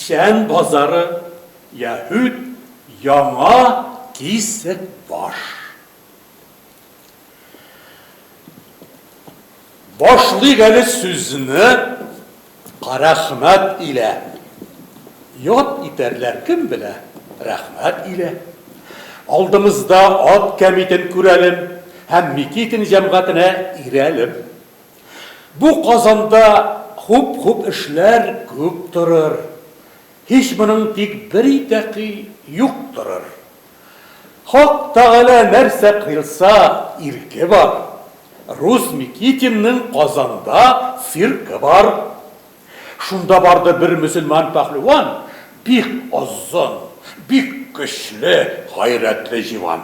Печән базары, яһүд Яңа Кисекбаш. Башлыйк әле сүзне Карәхмәт илә. Яд итәрләр, кем белә, рәхмәт илә. Алдымызда ат кәмитен күрәлем һәм Микитин җәмгатенә ирәлем. Бу Казанда хуп-хуп эшләр күп торыр, һич моның тик бер итәки юк торыр. Хак Тәгалә нәрсә кыйлса, ирке бар. Рус Микитинның Казанда циркы бар. Шунда барды бер мөселман пәһлеван, бик озын, бик көчле, гайрәтле җиван.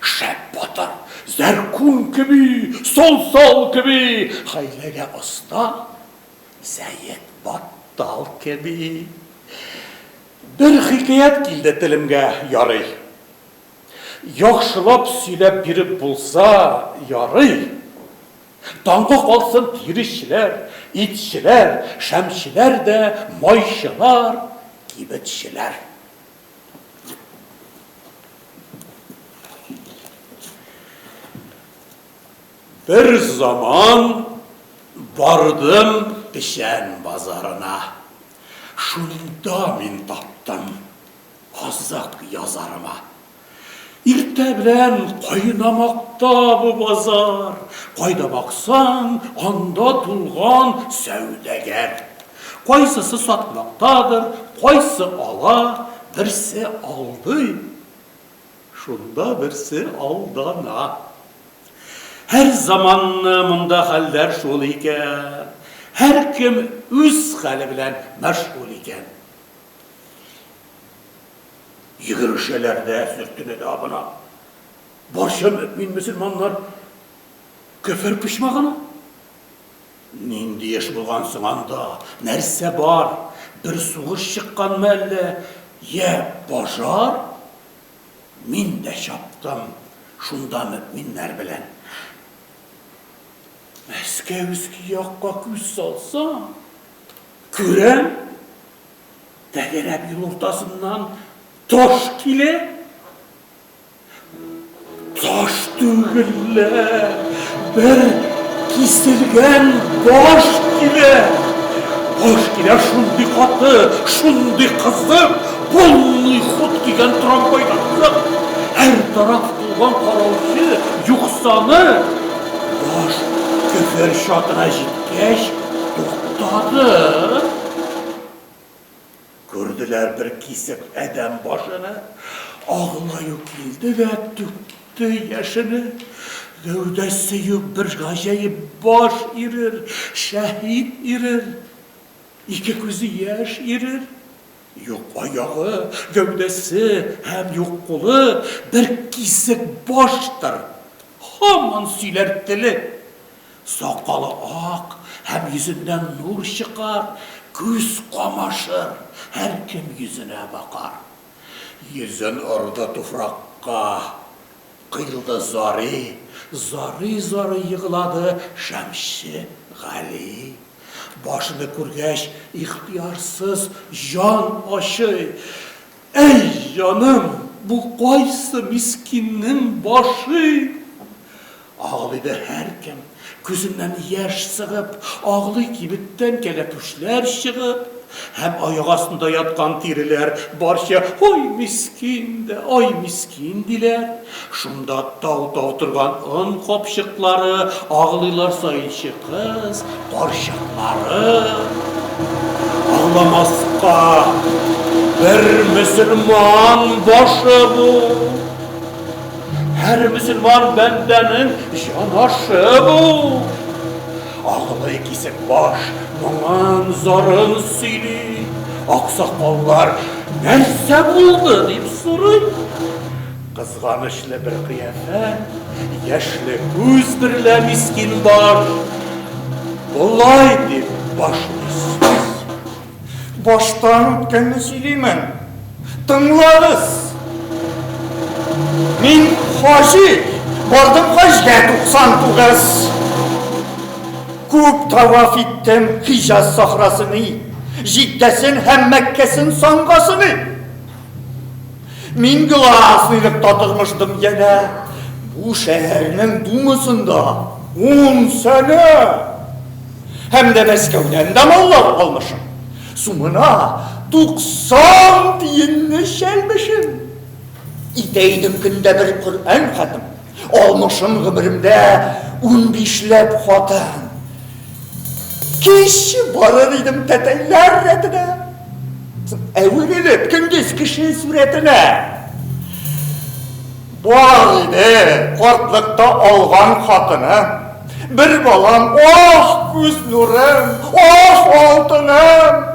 Шәп батыр, зәркүн кеби, салсал кеби, хәйләгә оста, Сәет Баттал кеби. Бер хикәят килде телемгә, ярый. Яхшылап сөйләп биреп булса, ярый. Таңга калсын тиречеләр, итчеләр, шәмчеләр дә, майчылар, кибетчеләр. Бер заман бардым Печән базарына. Шунда мин таптым азык язарыма. Иртә белән кайнамакта бу базар, Кайда баксаң, анда тулган сәүдәгәр. Кайсысы сатмактадыр, кайсы ала, берсе алдый, шунда берсе алдана. Һәр заманны монда хәлләр шул икән, һәркем үз хәле белән мәшгуль икән. Йөгерешәләр дә, сөртенә дә абына. Барча мөэмин-мөселманнар көфер почмагына. Нинди эш булган соң анда? Нәрсә бар? Бер сугыш чыкканмы әллә? Йә пожар? Мин дә чаптым шунда мөэминнәр белән. Мәскәүский якка күз салсам, күрәм, Тәгәрәп юл уртасыннан таш килә. Таш түгел лә, бер киселгән баш килә. Баш килә шундый каты, шундый кызып, полный ход кигән трамвайдан кызып. Һәр тараф тулган караучы юксаны. Баш көфер чатына җиткәч туктады. Күрделәр бер кисек адәм башыны, Агълаю килде дә түкте яшене. Гәүдәсе юк бер гаҗәеп баш ирер, Шәһит ирер, ике күзе яшь ирер. Юк аягы, гәүдәсе һәм юк кулы, Бер кисек баштыр, һаман сөйләр теле. Сакалы ак һәм йөзеннән нур чыкар, Күз камашыр, һәркем йөзенә бакар. Йөзен орды туфракка, кыйлды зари, Зарый-зарый егълады Шәмче Гали. Башыны күргәч, ихтыярсыз җан ачый, Әй, җаным, бу кайсы мискиннең башы? Агълыйды һәркем, күзеннән яшь сыгып, Агълый кибеттән кәләпүшләр чыгып, Һәм аяк астында яткан тиреләр Барча, Ай, мискин дә, ай, мискин, диләр. Шунда тау-тау торган он капчыклары, Агълыйлар саенчы кыз, карчыклары. Агъламаска бер мөселман башы бу! Һәр мөселман бәндәнең җанашы бу. Агылый кисек баш, моңын, зарын сөйли. Аксакаллар нәрсә булды дип сорый. Кызганычлы бер кыяфәт, яшьле күз берлә мискин баш. Болай дип башлый сүз. Баштан үткәнне сөйлимен. Тыңлагыз! Мин хаҗи, бардым хаҗгә 99. Күп таваф иттем Хиҗаз сахрасыны. Җиддәсен һәм Мәккәсен санга саныйм. Мин гласныйлыкта тормыштым янә. Бу шәһәрнең думасында ун сәнә. Һәм дә Мәскәүдән дә маллар алмышым. Сумына 90 тиенне чәлмешем. Итә идем көндә бер Коръән хатым. Алмышым гомеремдә унбишләп хатын. Кич барыр идем тәтәйләр рәтенә. Әверелеп көндез кеше сурәтенә. Бар иде картлыкта алган хатыным. Бер балам, ах, күз нурым, ах, алтыным.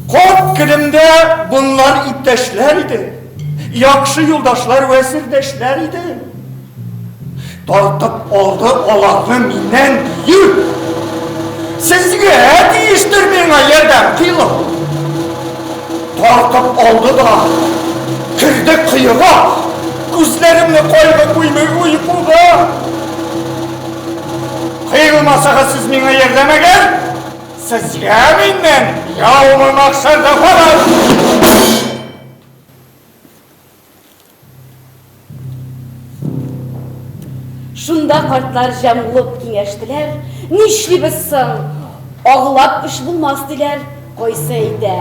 Карт көнемдә бунлар иптәшләр иде. Яхшы юлдашлар вә сердәшләр иде. Тартып алды аларны миннән дию. Сезгә тиештер миңа ярдәм кыйлу. Тартып алды да керде коега. Күзләремне кайгы куймый уйкуга. Кыйлмасагыз сез миңа ярдәм әгәр, сезгә миннән яумы мәхшәрдә хәбәр. Шунда картлар җәмлып киңәштеләр, Нишлибез соң? Агълап эш булмас, диләр. Кайсы әйтә,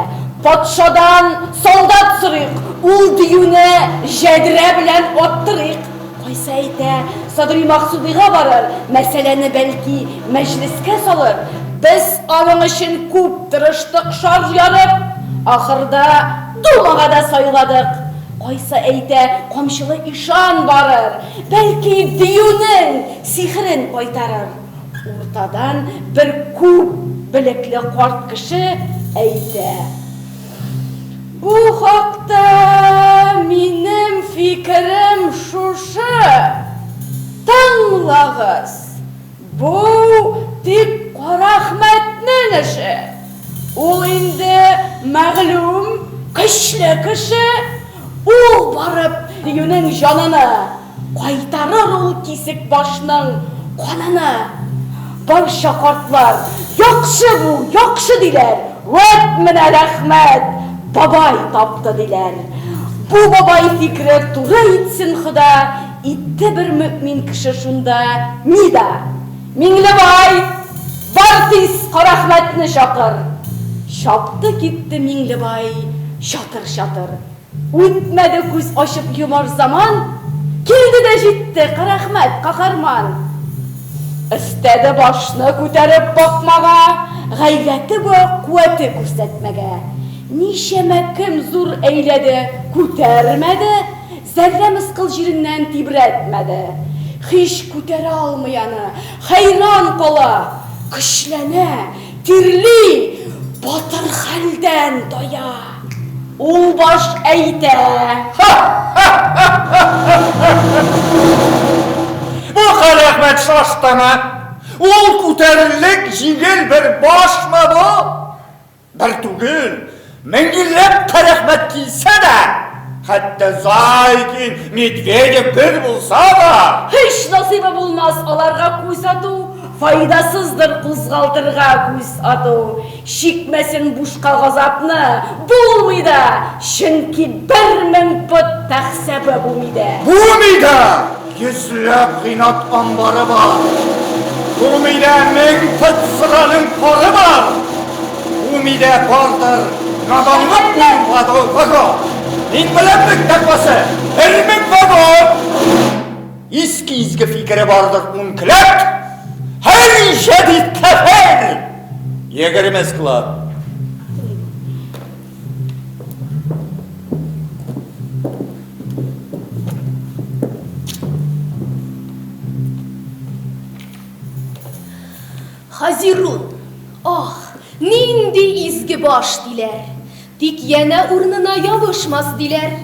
Патшадан солдат сорыйк, ул диюне җәдрә белән аттырыйк. Кайсы әйтә, Садри Максудыйга барыр, мәсьәләне, бәлки, мәҗлескә салыр. Без аның өчен күп тырыштык шар ярып, ахырда Думага да сайладык. Кайсы әйтә, камчылы ишан барыр, бәлки, диюнең сихерен кайтарыр. Уртадан бер күп белекле карт кеше әйтә. Бу хакта минем фикерем шушы, тыңлагыз, бу тик Карахмәтнең эше. Ул инде мәгълүм, көчле кеше, ул барып диюнең җаныны Кайтарыр ул Кисекбашның каныны. Барча картлар, Яхшы бу, яхшы, диләр, Вәт менә рәхмәт, бабай тапты, диләр. Бу бабай фикере туры итсен Хода, Итте бер мөэмин кеше шунда нида. Миңлебай, бар тиз Карахмәтне чакыр! Чапты китте Миңлебай чатыр-чатыр. Үтмәде күз ачып йомар заман, Килде дә җитте Карәхмәт каһарман. Өстәде башны күтәреп бакмага, Гайрәте вә куәте күрсәтмәгә. Ничәмә кем зур әйләде, күтәрмәде, Зәррә мыскыл җиреннән тибрәтмәде. Һич күтәрә алмый аны, хәйран кала, Көчләнә, тирли, батыр хәлдән тая. Ул баш әйтә. Бу Карәхмәт шаштымы? Ул күтәрерлек җиңел бер башмы бу? Бер түгел, меңьелләп Карәхмәт килсә дә, хәтта Зайкин, Медведев бер булса да. Һич насыйбы булмас аларга күз ату, файдасыздыр кузгалтырга күз ату. Чикмәсен бушка газапны, булмый да, чөнки 1000 пот тәхсәбе бу мидә. Бу мидә йөзләп гыйнат амбары бар. Бу мидә 1000 пот сыраның пары бар. Бу мидә бардыр наданлык ун вагон. Мин беләм бит тәкъвасы, 1000 вагон. Иске изге фикере бардыр ун келәт, һәр җәдит кәфер! 20 склад. Хазирун, ах, нинди изге баш, диләр. Тик янә урынына ябышмас, диләр.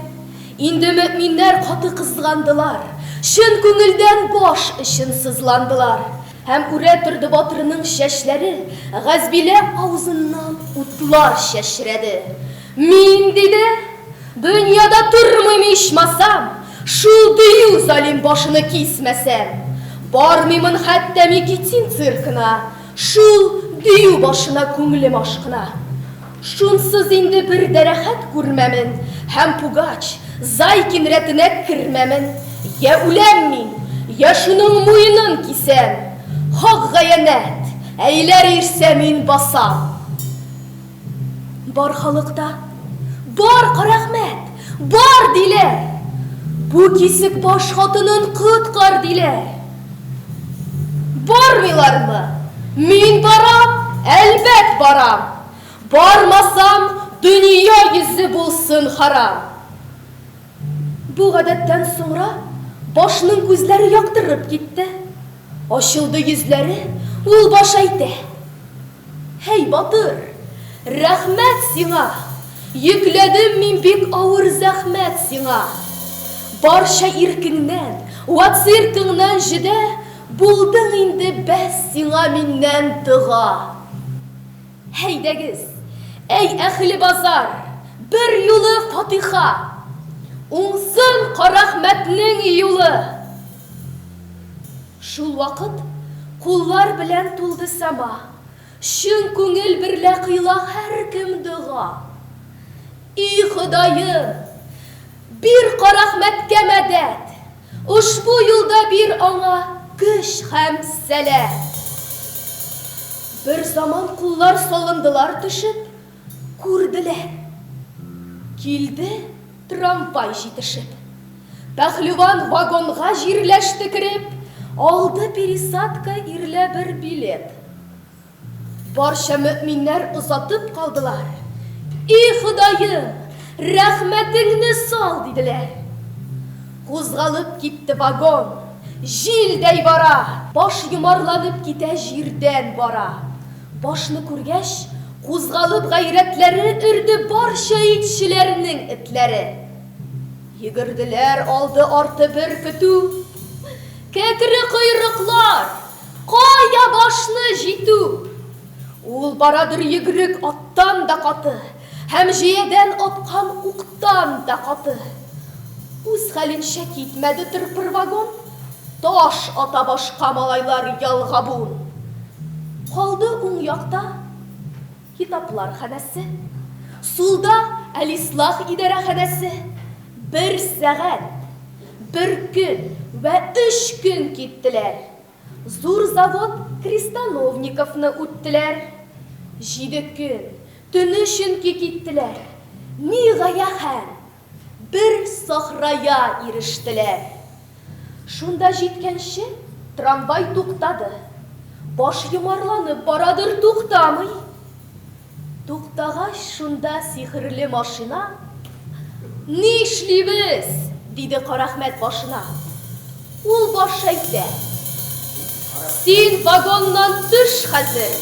Инде мөэминнәр каты кызгандылар, чын күңелдән баш өчен сызландылар. Һәм үрә торды батырның чәчләре, Газбилә авызыннан утлар чәчрәде. Мин, диде, дөньяда тормыйм ичмасам, шул дию залим башыны кисмәсәм. Бармыймын хәтта Микитин циркына, шул дию башына күңелем ашкына. Шунсыз инде бер дә рәхәт күрмәмен һәм Пугач, Зайкин рәтенә кермәмен. Йә үләм мин, йә шуның муенын кисәм. Хак гаянәт, әйләр ирсә мин басам. Бар халыкта, Бар, Карәхмәт, бар, диләр. Бу кисекбаш хатынын коткар, диләр. Бармыйлармы? Мин барам, әлбәт барам. Бармасам, дөнья йөзе булсын харам. Бу гадәттән соңра башның күзләре яктырып китте. Ачылды йөзләре, ул баш әйтә. Һәй, батыр, рәхмәт сиңа! Йөкләдем мин бик авыр зәхмәт сиңа. Барча иркеңнән вә циркыңнан җөдә Булдың инде, бәс сиңа миннән дога. Һәйдәгез, әй әхле базар, бер юлы фатиха! Уңсын Карахмәтнең юлы! Шул вакыт куллар белән тулды сама, Чын күңел берлә кыйла һәркем дога. И Ходаем! Бир Карахмәткә мәдәт, Ошбу юлда бир аңа көч һәм сәләт. Бер заман куллар салындылар төшеп, Күрделәр. Килде трамвай җитешеп. Пәһлеван вагонга җирләште кереп, Алды пересадка ирлә бер билет. Барча мөэминнәр озатып калдылар. И Ходаем, рәхмәтеңне сал, диделәр. Кузгалып китте вагон, җилдәй бара, Баш йомарланып китә җирдән бара. Башны күргәч, кузгалып гайрәтләре өрде барча итчеләрнең этләре. Йөгерделәр алды-арты бер көтү. Кәкре койрыклар, кая башны җитү! Ул барадыр йөгерек аттан да каты һәм җәядән аткан уктан да каты. Үз хәленчә китмәде тырпыр вагон, Таш ата башка малайлар ялгабун. Калды уң якта китаплар ханәсе, Сулда әлислах идарәханәсе. Бер сәгать, бер көн вә өч көн киттеләр. Зур завод Крестановниковны үттеләр. Җиде көн, төне чөнки киттеләр. Ни гаяһән, бер сахрая ирештеләр. Шунда җиткәнче, трамвай туктады. Баш йомарланып барадыр, туктамый. Туктагач шунда сихерле машина, Нишлибез? диде Карахмәт башына. Ул баш әйтә, Син вагоннан төш хәзер.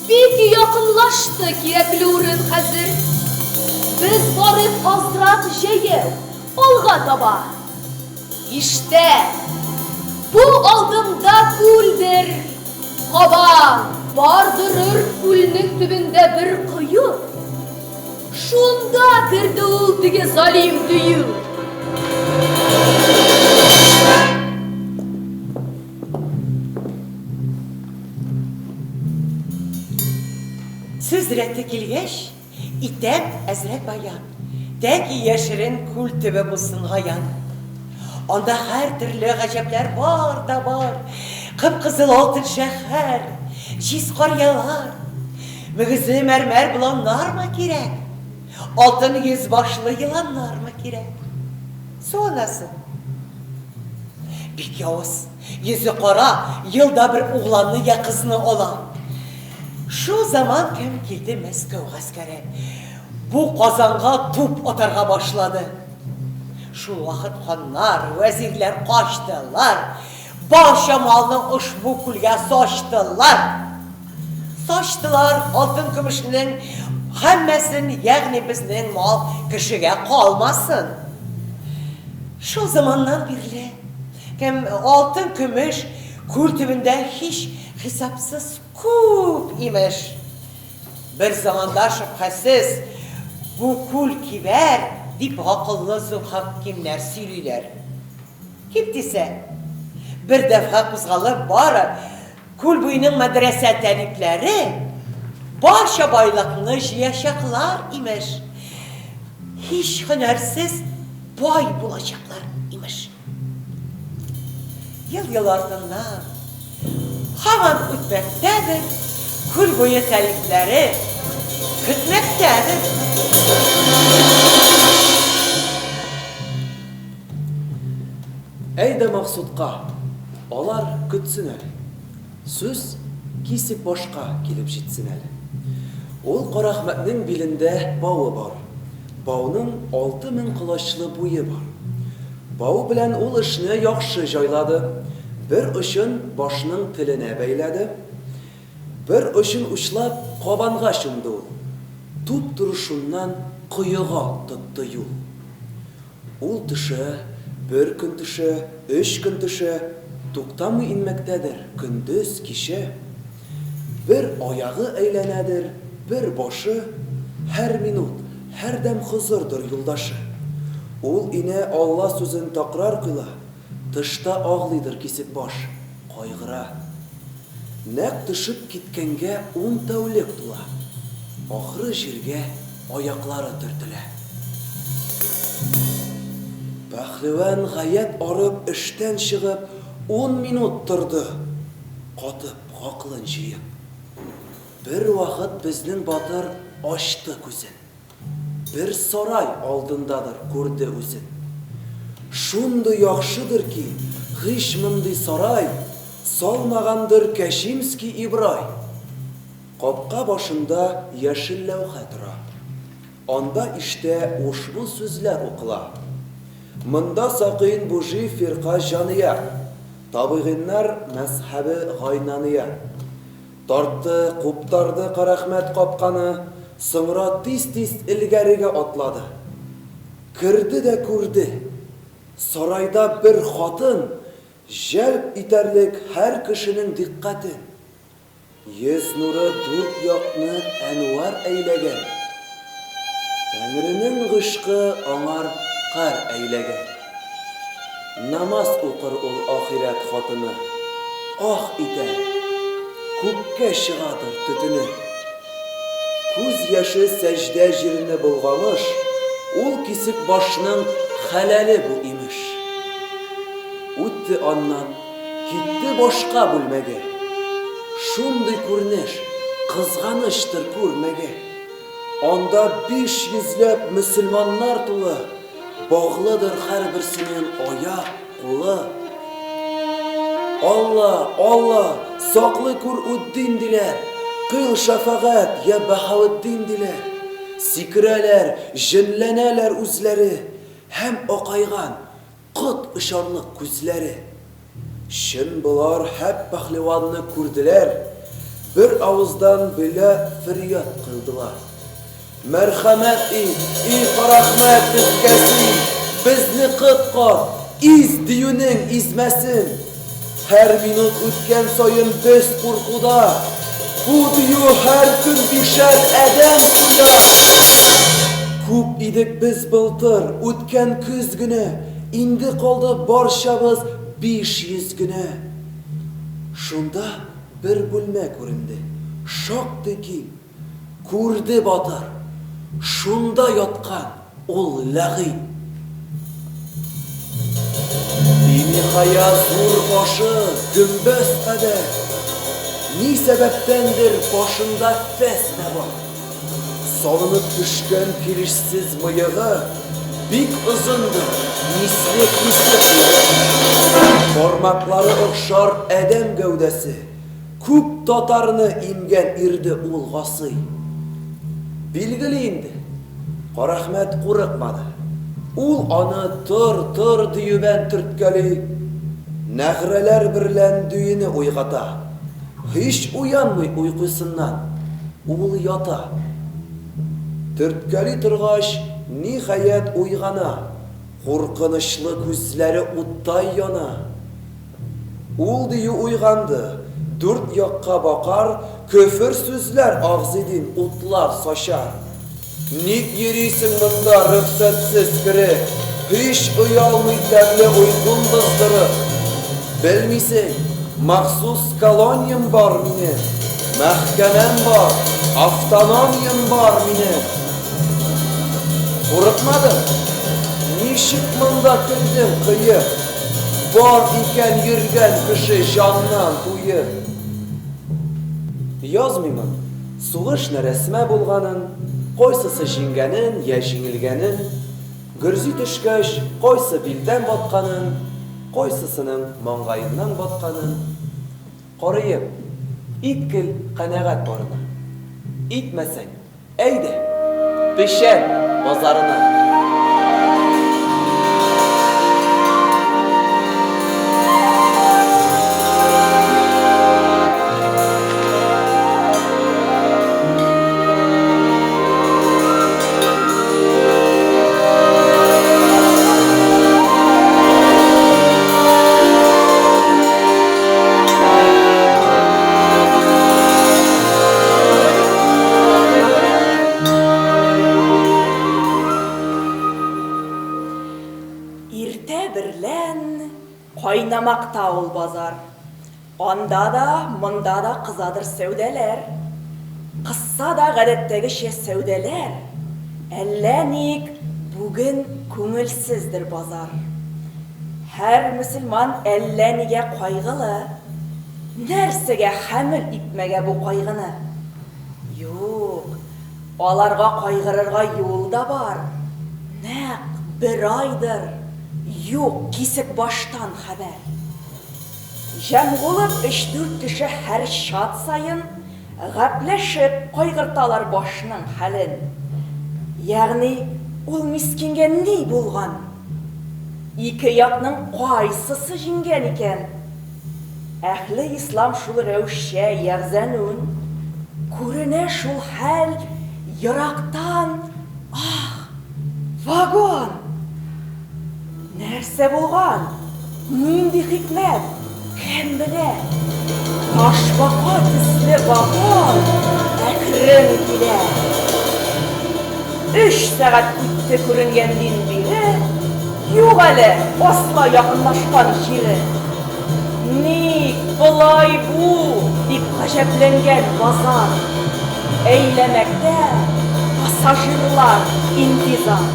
Бик якынлашты кирәкле урын хәзер. Без барыйк азрак җәяү, алга таба. Иштә, бу алдымда күлдер, кабан. Бардырыр күлнең төбендә бер кое. Шунда керде ул теге залим дию. Сүз рәте килгәч, Итәм әзрәк баян, Тәки яшерен күл төбе булсын гаян. Анда һәртөрле гаҗәпләр бар да бар, Кып-кызыл алтын шәһәр, җиз карьялар. Мөгезле мәрмәр боланнармы кирәк, Алтын йөзбашлы еланнармы кирәк? Су анасы. Бик явыз. Йөзе кара, елда бер угланны я кызны ала. Шул заман кем килде Мәскәү гаскәре. Бу Казанга туп атарга башлады. Шул вакыт ханнар, вәзирләр качтылар. Барча малны ошбу күлгә сачтылар. Сачтылар алтын-көмешнең һәммәсен, ягъни безнең мал кешегә калмасын. Шул заманнан бирле Кем алтын, көмеш күл төбендә һич хисапсыз күп, имеш. Бер заманда шөбһәсез, бу күл кибәр, дип гакыллы зур хакимнәр сөйлиләр. Кип дисә, бер дәфга кузгалып бары күл буеның мәдрәсә тәлипләре. Барча байлыкны җыячаклар, имеш. Һич һөнәрсез бай булачаклар, имеш. Ел-ел артыннан һаман үтмәктәдер, күл буе талипләре көтмәктәдер. Әйдә Максудка, алар көтсен әле. Сүз Кисекбашка килеп җитсен әле. Ул Карахмәтнең билендә бавы бар. Бауның 6000 колачлы буе бар. Бау белән ул эшне яхшы җайлады. Бер очын башның теленә бәйләде. Бер очын учлап кабанга чумды ул. Туп-туры шуннан коега тотты юл. Ул төшә, бер көн төшә, өч көн төшә, туктамый инмәктәдер көндез, кичә. Бер аягы әйләнәдер, бер башы, һәр минут, һәрдәм хозурдыр юлдашы. Ул инә Алла сүзен такрар кыйла, тышта агълыйдыр Кисекбаш, кайгыра. Нәкъ төшеп киткәнгә ун тәүлек тула. Ахры җиргә аяклары төртелә. Пәһлевән гаять арып эштән чыгып ун минут торды, катып, гакылын җыеп. Бервакыт безнең батыр ачты күзен. Бер сарай алдындадыр күрде үзен. Шундый яхшыдыр ки, һич мондый сарай Салмагандыр Кәчимский Ибрай. Капка башында яшел ләүхә тора. Анда иштә ушбу сүзләр укыла. Монда сакыйн бужи фирка җания, Табигыйннар мәзһәбе гайнания. Тартты, куптарды Карәхмәт капканы, соңра тиз-тиз элгәрегә атлады. Керде дә күрде, сарайда бер хатын җәлп итәрлек һәр кешенең дикъкатен. Йөз нуры дүрт якны әнвар әйләгән. Тәңренең гыйшкы аңар кар әйләгән. Намаз укыр ул ахирәт хатыны, Ах итәр, күккә чыгадыр төтене. Күз яше сәҗдә җирне болгамыш, Ул Кисекбашның хәләле бу, имеш. Үтте аннан, китте башка бүлмәгә. Шундый күренеш, кызганычтыр күрмәгә. Анда биш йөзләп мөселманнар тулы, Баглыдыр һәрберсенең аяк, кулы. Алла, Алла, саклый күр Үтдин, диләр, Кыйл шәфәгать, йа Бәһаветдин, диләр. Сикерәләр, җенләнәләр үзләре, Һәм акайган, кот очарлык күзләре. Чын болар һәп пәһлеванны күрделәр, Бер авыздан бөйлә фөрьяд кылдылар. Мәрхәмәт ит, и Карахмәт, безгә син, Безне коткар, из диюнең измәсен! Һәр минут үткән саен без куркуда, Бу дию һәр көн бишәр адәм суя! Күп идек без былтыр, үткән көз генә, Инде калды барчабыз 500 генә. Шунда бер бүлмә күренде, шактый киң. Күрде батыр, шунда яткан ул ләгыйнь. Биниһая зур башы гөмбәз кадәр, Ни сәбәптәндер башында фәс тә бар. Салынып төшкән килешсез мыегы Бик озындыр, мисле кисек мыек. Бармаклары охшар адәм гәүдәсе. Күп татарны имгән ирде ул Гасый. Билгеле инде, Карахмәт курыкмады. Ул аны тор, тор диюбән төрткәли, нәгърәләр берлән дүене уйгата. Һич уянмый уйкусыннан, ул ята. Төрткәли торгач, ниһаять, уйгана, куркынычлы күзләре уттай яна. Ул дию уйганды, дүрт якка бакар, Көфер сүзләр агзыйдин утлар сачар. Ник йөрисең монда рөхсәтсез кереп, Һич оялмый тәмле уйкун боздырып? Белмисең, махсус колониям бар минем. Мәхкәмәм бар, автономиям бар минем. Курыкмадым? Ничек монда көлдең кыеп? Бар икән йөргән кеше җаннан туеп. Язмыймын, сугыш нәрәсмә булганын, кайсысы җиңгәнен йә җиңелгәнен, гөрзи төшкәч, кайсы билдән батканын, кайсысының маңгаеннан батканын. Карыйм, иткел канәгать барына. Итмәсәң, әйдә, Печән базарына. Иртә берлән кайнамакта ул базар. Анда да, монда да кызадыр сәүдәләр. Кызса да гадәттәгечә сәүдәләр, әллә ник бүген күңелсездер базар. Һәр мөселман әллә нигә кайгылы. Нәрсәгә хәмел итмәгә бу кайгыны? Юк, аларга кайгырырга юл да бар. Нәкъ бер айдыр, юк Кисекбаштан хәбәр. Җәмгулып өч-дүрт кеше һәр чат саен гәпләшеп кайгырталар башның хәлен. Ягъни ул мискингә ни булган? Ике якның кайсысы җиңгән икән? Әһле ислам шул рәвешчә ягъзәнүн. Күренә шул хәл ерактан, ах, вагон! Нәрсә булган? Нинди хикмәт? Кем белә? Ташбака төсле вагон әкрен килә. Өч сәгать үтте күренгәндин бире, юк әле асла якынлашкан җире. Ник болай бу? дип гаҗәпләнгән базар. Әйләмәктә пассажирлар интизар.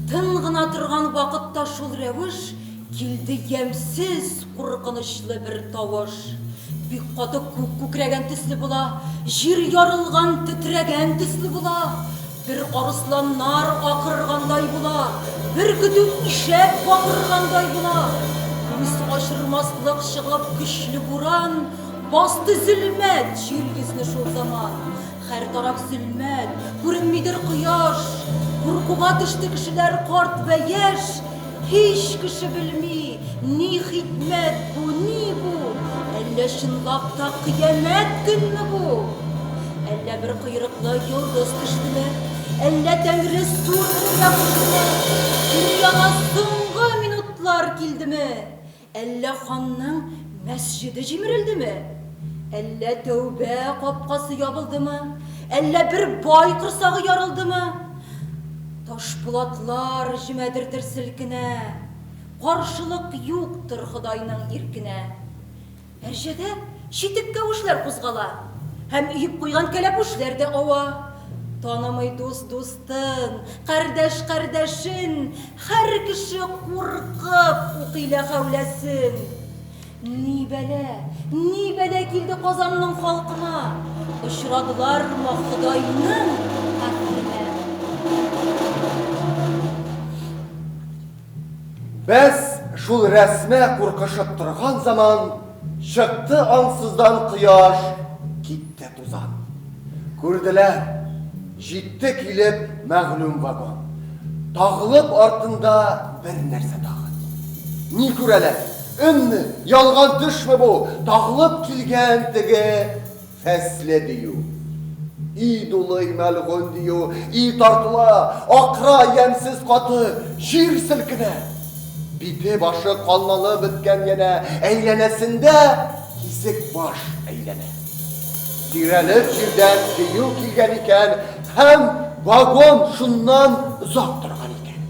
Тын гына торган вакытта шул рәвеш килде ямьсез, куркынычлы бер тавыш. Бик каты күк күкрәгән төсле була, җир ярылган, тетрәгән төсле була. Бер арысланнар акыргандай була, бер көтү ишәк бакыргандай була. Күз ачырмаслык чыгып көчле буран басты зөлмәт җир йөзне шул заман. Һәр тараф зөлмәт, күренмидер кояш. Куркуга төште кешеләр карт вә яшь. Һич кеше белми, ни хикмәт бу, ни бу? Әллә чынлап та кыямәт көнме бу? Әллә бер койрыклы йолдыз төштеме? Әллә Тәңре сур менергә куштымы? Дөньяга соңгы минутлар килдеме? Әллә ханның мәсҗеде җимерелдеме? Әллә тәүбә капкасы ябылдымы? Әллә бер бай корсагы ярылдымы? Ташпулатлар җемәдердер селкенә, Каршылык юктыр Ходайның иркенә. Әрҗәдә читек-кәвешләр кузгала, Һәм өеп куйган кәләпүшләр дә ава. Танымый дус дустын, кардәш кардәшен, Һәр кеше куркып укый ләхәүләсен. Ни бәла, ни бәла килде Казанның халкына, Очрадылармы Ходайның каһәренә? Без шул рәсмә куркышып торган заман, Чыкты аңсыздан кояш, китте тузан. Күрделәр, җитте килеп мәгълүм вагон. Тагылып артында бер нәрсә тагын. Ни күрәләр, өнме, ялган төшме бу, Тагылып килгән теге Фәсле дию. И дулый мәлгунь дию, и тартыла, акыра ямьсез каты, җир селкенә. Бите-башы канланып беткән янә, әйләнәсендә кисек баш әйләнә. Сөйрәлеп җирдән дию килгән икән һәм вагон шуннан озак торган икән.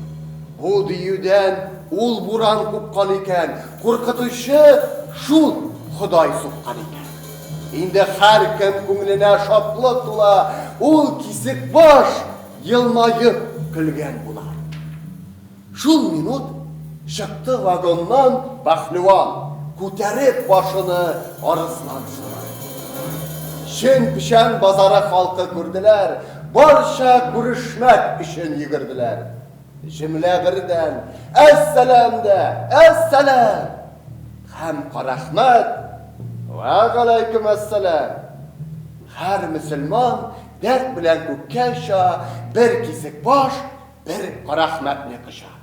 Бу диюдән ул буран купкан икән, куркытучы шул Ходай суккан икән. Инде һәркем күңеленә шатлык тула, ул Кисекбаш елмаеп көлгән була. Шул минут чыкты вагоннан пәһлеван, күтәреп башыны арыслан сыман. Чын Печән базары халкы күрделәр, барча күрешмәк өчен йөгерделәр. Җөмлә бердән, Әссәлам дә, әссәлам! Һәм Карәхмәт, Вә галәйкүм әссәлам! Һәр мөселман дәрт белән күккә оча, бер кисек баш, Бер Карәхмәтне коча.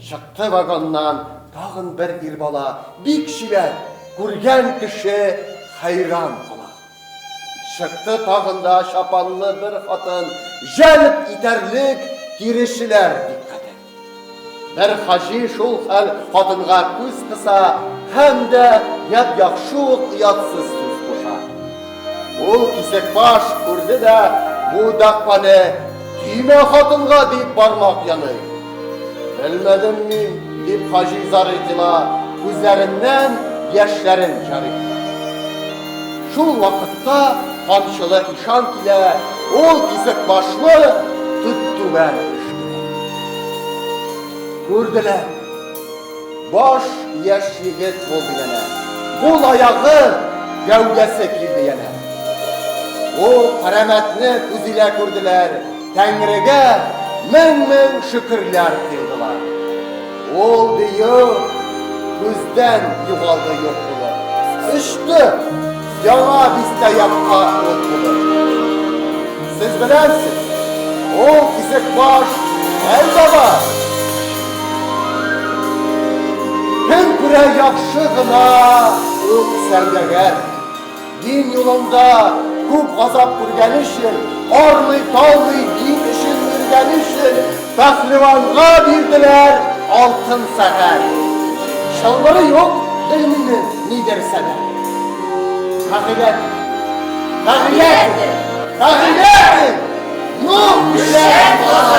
Чыкты вагоннан тагын бер ир бала, бик чибәр, күргән кеше хәйран кала. Чыкты тагын да чапанлы бер хатын, җәлеп итәрлек тирешчеләр дикъкатен. Бер хаҗи шул хәл хатынга күз кыса һәм дә яп-яхшы ук оятсыз сүз куша. Ул Кисекбаш күрде дә бу дәгъваны Тимә хатынга дип бармак яный. Белмәдем мин, дип хаҗи зар кыла, күзләреннән яшьләрен җари кыла. Шул вакытта камчылы ишан килә, ул Кисекбашны төп-түбән өшкерә. Күрделәр. Баш яшь егет булды янә. Кул-аягы, гәүдәсе килде янә. Ул кәрәмәтне күз илә күрделәр, Тәңрегә мең-мең шөкерләр кыйлдылар. Ул дию күздән югалды юк булып. Очты Яңа бистә якка ут булып. Сез беләсез, ул Кисекбаш кайда бар? Кем күрә яхшы гына ул сәүдәгәр. Дин юлында күп газап күргәне өчен, армый-талмый дин өчен йөргәне өчен пәһлеванга бирделәр алтын сәгать. Чылбыры юк, белмимен, нидер сәбәп. Кагыйдә. Кагыйдә. Кагыйдә. Ну, белән.